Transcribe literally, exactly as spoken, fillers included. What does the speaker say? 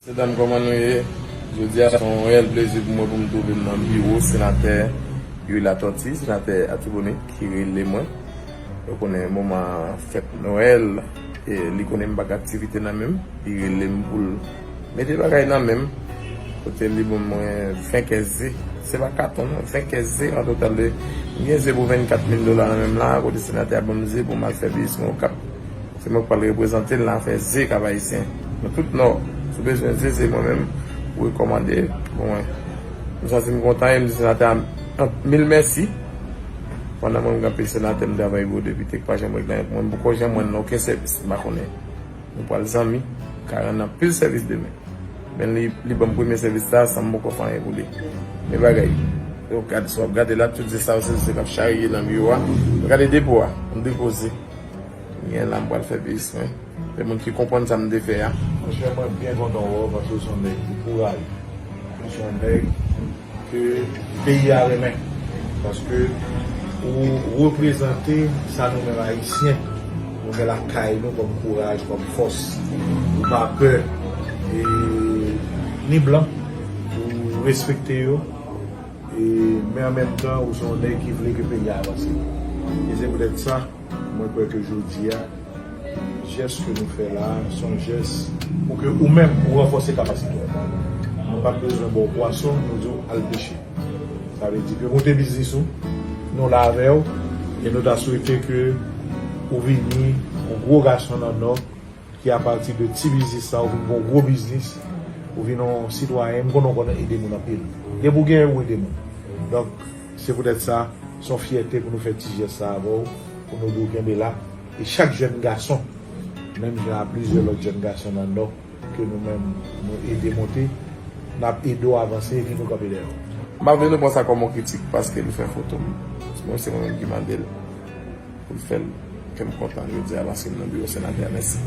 Medam, kòman nou ye? Jodi a, se yon reyèl plezi pou mwen pou m twouve m nan biwo senatè Youri Latortue, senatè Atibonit, ki rele mwen. Yo konnen moman fèt Nwèl, e li konnen m pa gen aktivite nan men m, li rele m pou l mete bagay nan men m. Kote li ban mwen ven kès ze, se pa katon non, ven kès ze an total de, m gen ze pou vennkat mil dola nan men m la, kote senatè a ban m ze pou m al fè biznis mwen Okap. Se mwen k pral reprezante l nan afè ze Kap Ayisyen. Nan tout Nò, si w bezwen ze, se mwen menm ou rekòmande pou mwen. M santi m kontan e m di senatè a mil mèsi. Pandan mwen gen anpil senatè m travay pou yo, depite k pa janm regle anyen pou mwen, m poko janm rann nan okenn sèvis, m pa konnen. Nou pral zanmi, ka rann anpil sèvis demen. Men li, li ban m premye sèvis sa, san m poko fè anyen pou li. Men bagay, yo gad, si w ap gade la, tout ze sa yo, se ze k ap charye nan biwo a. Gade depo a, m depoze. Gen la m pral fè biznis mwen. Se moun ki konprann sa m te fè a. Monchè, mwen byen kontan wè w paske w se yon nèg ki kouraje. Ou se yon nèg ke peyi a renmen. Paske ou reprezante sa nou menm Ayisyen, nou gen lakay nou kòm kouraj, kòm fòs. Ou pa pè e, ni blan, ou respekte yo. E, men an menm tan, ou se yon nèg ki vle ke peyi a avanse. E se poutèt sa, mwen kwè ke jodi a, jès ke nou fè la, se yon jès pou ke ou menm, ou ranfòse kapasite w. Nou pa t bezwen ba w pwason, nou di w al peche. Sa vle di ke monte biznis ou, nou la avè w, e nou ta swete ke ou vini yon gwo gason nan Nò, ki apati de ti biznis sa, ou vin gon gwo biznis, ou vin yon sitwayen, m konnen w konn ede moun anpil. Depi w genyen, ou ede moun. Donk, se poutèt sa, se yon fyète pou nou fè ti jès sa avè w, pou nou di w kenbe la. E chak jèn gason, menm jan a plizyè lòt jèn gason nan Nò, ke nou menm nou ede monte, n ap ede w avanse epi nou kanpe dèyè w. M pa vle nou pran sa kòm yon kritik paske l fè foto m. Mwen se mwen menm ki mande l pou l fè l. Kè m kontan jodi a paske m nan biwo senatè a. Mèsi.